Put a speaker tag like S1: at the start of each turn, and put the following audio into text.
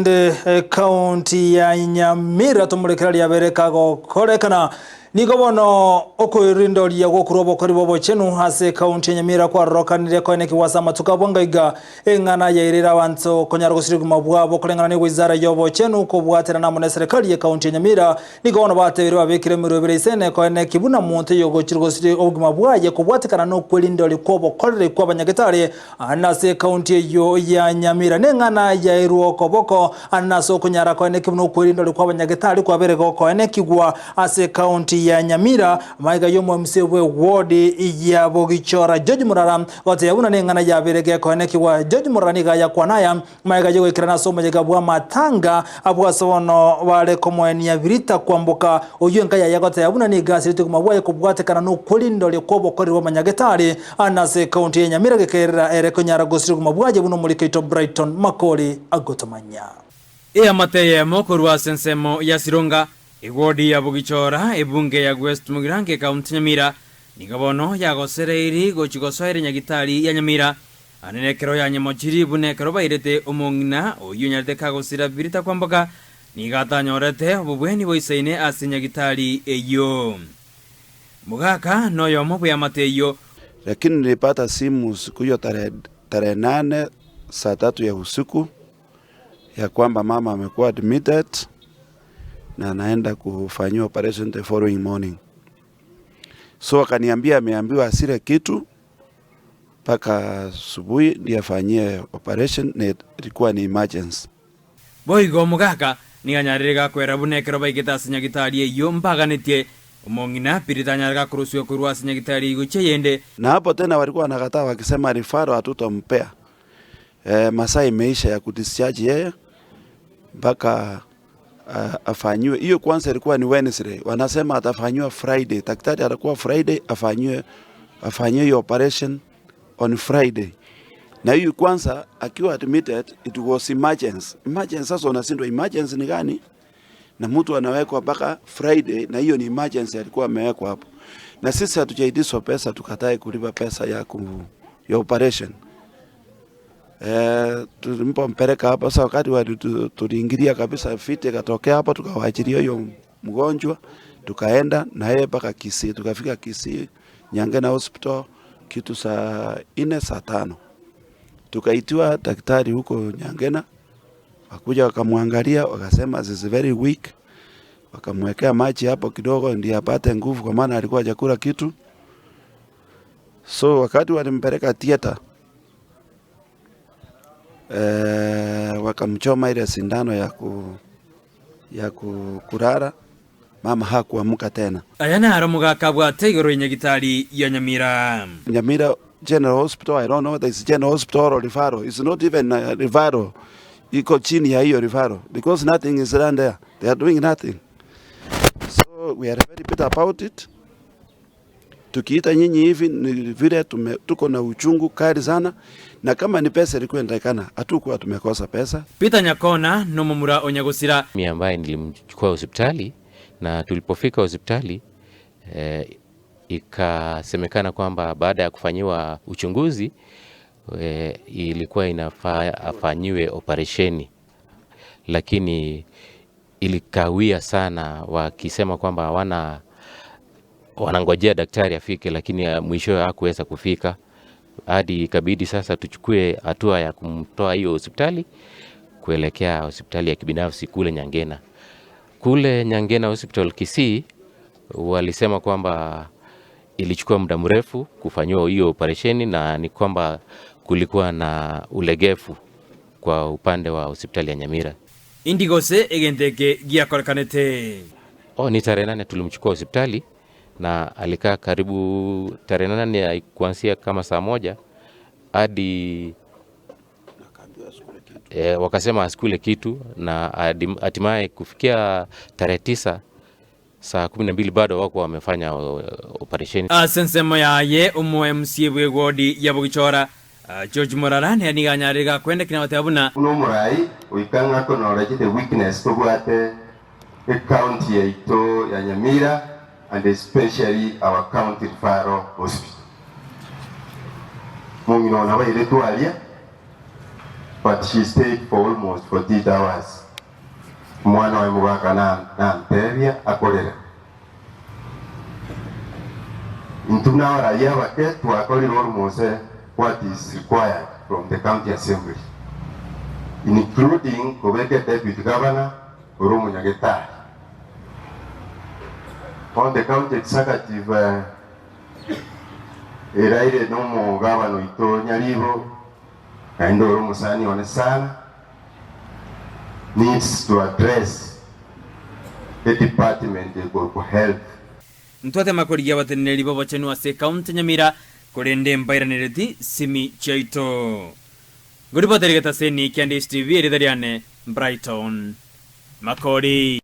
S1: Togende ekaunti ya Nyamira tomorekera riabere kagokorekana. Nigo bono okoirindoria gwokorwa obokori bw'obochenu ase ekaunti ya Nyamira kwarorokanire koenekigwa ase amatuko abwo ngaiga eng'ana yairire abanto konyara gosiria obogima bwabo koreng'ana ne wizara y'obochenu kobwaterana amo neserekari y'ekaunti ya Nyamira. Nigo bono batebire babekire emerobere isene koeneki buna monto oyogochire gosiria obogima bwaye kobwatekana nokwerindoria kw'obokoreri kw'abanyagetari Aande ase ekaunti eyio ya Nyamira neng'ana yairwe okoboko, aande ase okonyara koenekigwa buna okwerindori kw'abanyagetari kwabere gokoenekigwa ase ekaunti ya Nyamira, magega y'omoMCA bw'ewodi ya Bogichora George Murara gotebia buna neng'ana yabere gekoenekigwa. George Murara nigo ayakwana aya magega y'ogoikerana ase omoyega bw'amatanga abwo ase bono bare komoenia Birita Kwamboka oyio enka yaye gotebia buna nigo asirete obogima bwaye kobwatekana nokwerindori kw'obokoreri bw'abanyagetari Ande ase ekaunti ya Nyamira gekerera ere konyara gosiria obogima bwaye buna omoriki oito Brighton Makori agotomanya.
S2: Eamate eyemo korwa ase ensemo ya Sironga, ewodi ya Bogichora, ebunge ya West Mugirango ekaunti Nyamira, nigo bono yagosereiri gochi gosoera enyagitari ya Nyamira. Ande nekero yanyemochiri buna ekero bairete omong'ina oyio onyarete kagosira Birita Kwamboka, nigo atanyorete obobweni boisaine ase enyagitari eyio. Mogaka noyomo bw'eamate eyio.
S3: Lakini nilipata simu siku hiyo tarehe tarehe nane saa tatu ya usiku ya kwamba mama amekuwa admitted na anaenda kufanyiwa operation the following morning. So akaniambia ameambiwa asile kitu mpaka asubuhi ndiye afanyie operation na ilikuwa ni emergency.
S2: Boigo omogaka nigo anyarire gakwera buna ekero baigete ase nyagitari eyio mbaganetie, omong'ina Pili tanyare gakorosiwa korwa ase nyagitari eyio gochia eyende.
S3: Na hapo tena walikuwa wanakataa wakisema referral hatutampea. Eh, masaa imeisha ya kudischarge yeye mpaka uh, afanyiwe hiyo. Kwanza ilikuwa ni Wednesday, wanasema atafanyiwa Friday. Daktari atakuwa Friday afanyiwe afanyiwe hiyo operation on Friday. Na hiyo kwanza akiwa admitted it was emergency. Emergency sasa unashindwa emergency ni gani? Na mtu anawekwa mpaka Friday na hiyo ni emergency alikuwa amewekwa hapo. Na sisi hatujaitishwa pesa tukatae kulipa pesa ya ku, ya operation. Eh, tulipompeleka hapa sasa, wakati wa tuliingilia kabisa vita ikatokea hapo, tukawaachilia hiyo mgonjwa, tukaenda na yeye mpaka Kisii, tukafika Kisii Nyangena Hospital kitu saa nne saa tano tukaitiwa daktari huko Nyangena, wakuja wakamwangalia, wakasema is very weak, wakamwekea maji hapo kidogo ndiye apate nguvu, kwa maana alikuwa hajakula kitu. So wakati walimpeleka theater eh, wakamchoma ile sindano ya ku, ya ku, kurara. Mama hakuamka tena.
S2: Aya naro omogaka abwate igoro y'enyagitari ya Nyamira.
S3: Nyamira General Hospital, I don't know whether it's General Hospital or referral. It's not even a referral. Iko chini ya hiyo referral because nothing is done there. They are doing nothing. So we are very bitter about it. Tukiita nyinyi hivi ni vile tume, tuko na uchungu kali sana, na kama ni pesa ilikuwa inatakikana, hatukuwa tumekosa pesa.
S2: Peter Nyakona nomomura o nyagosira.
S4: Mimi ambaye nilimchukua hospitali na tulipofika hospitali eh, ikasemekana kwamba baada ya kufanyiwa uchunguzi eh, ilikuwa inafaa afanyiwe operesheni, lakini ilikawia sana, wakisema kwamba hawana wanangojea daktari afike, lakini mwishowe hakuweza kufika hadi ikabidi sasa tuchukue hatua ya kumtoa hiyo hospitali kuelekea hospitali ya kibinafsi kule Nyangena. Kule Nyangena Hospital Kisii walisema kwamba ilichukua muda mrefu kufanyiwa hiyo operesheni na ni kwamba kulikuwa na ulegefu kwa upande wa hospitali ya Nyamira.
S2: Indi gose egento eke giakorekanete?
S4: Oh, ni tarehe 8 tulimchukua hospitali na alikaa karibu tarehe 8 ya kuanzia kama saa 1 hadi wakasema asikule kitu na hatimaye kufikia tarehe 9 saa 12 bado wako wamefanya operesheni.
S2: Ase ensemo yaye omo MCA bw'ewodi ya Bogichora, George Morara nere nigo anyarire gakwendekina goteba buna.
S5: Buna omorai, goika ng'a acknowledge the weakness tobwate ecounty yaito ya Nyamira and especially our county referral hospital. Mong'ina one abairetwe aria. But she stayed for almost 48 hours. Omwana oye mogaka nantebia akorera. Intwe buna abarai abake twakorire almost what is required from the county assembly including kobeka deputy governor ore omonyagetari. Bono the county executive eraire nomogabana oito Nyaribo naende ore omosani one sana needs to address edepartment ekorokwa health.
S2: Ntwatema korigia abateneneri b'obochenu ase ekaunti ya Nyamira, korende mbairanereti simi chiaito. Ngoripotera egetaseni kia Ndisi TV, erieta riane Brighton Makori.